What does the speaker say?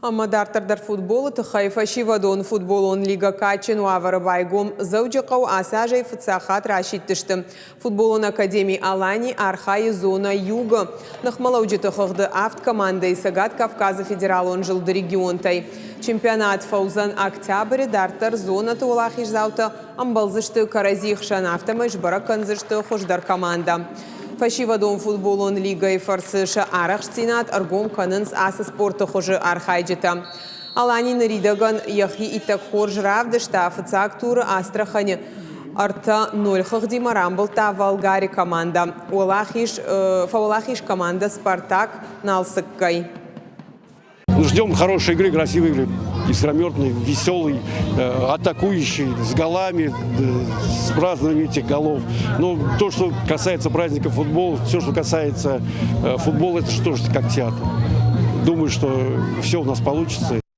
Ӕмӕ дарддӕр дӕр футболы тыххӕй фӕсивӕдон футболон лигӕ кадджын уавӕры байгом Дзӕуджыхъӕуы ацы азӕй фыццаг хатт расидтысты. Футболон академи Алани архайы зона Юг-ы. Ныхмӕлӕуджыты хыгъды авд командӕйы Цӕгат Кавказы федералон зылды регионтӕй. Чемпионат фӕуыдзӕн октябры, дарддӕр зонӕты уӕлахиздзаутӕ ӕмбӕлдзысты кӕрӕдзийы хсӕн, афтӕмӕй сбӕрӕг кӕндзысты хуыздӕр командӕ. Фӕсивӕдон футболон лигӕйы фӕрцы сӕ арӕхстдзинад ӕргом кӕнынц ацы спорты хуызы архайджытӕ. Алани ныридӕгӕн йӕхи иттӕг хорз равдыста фыццаг туры Астраханы 3-0 хыгъдимӕ рамбылдта Волгари командӕ. Уӕлахиз, фӕуӕлахиз командӕ «Спартак» Налцыккӕй. Ждем хорошей игры, красивой игры, искрометной, веселой, атакующей, с голами, с празднованием этих голов. Но то, что касается праздника футбола, все, что касается футбола, это же тоже как театр. Думаю, что все у нас получится.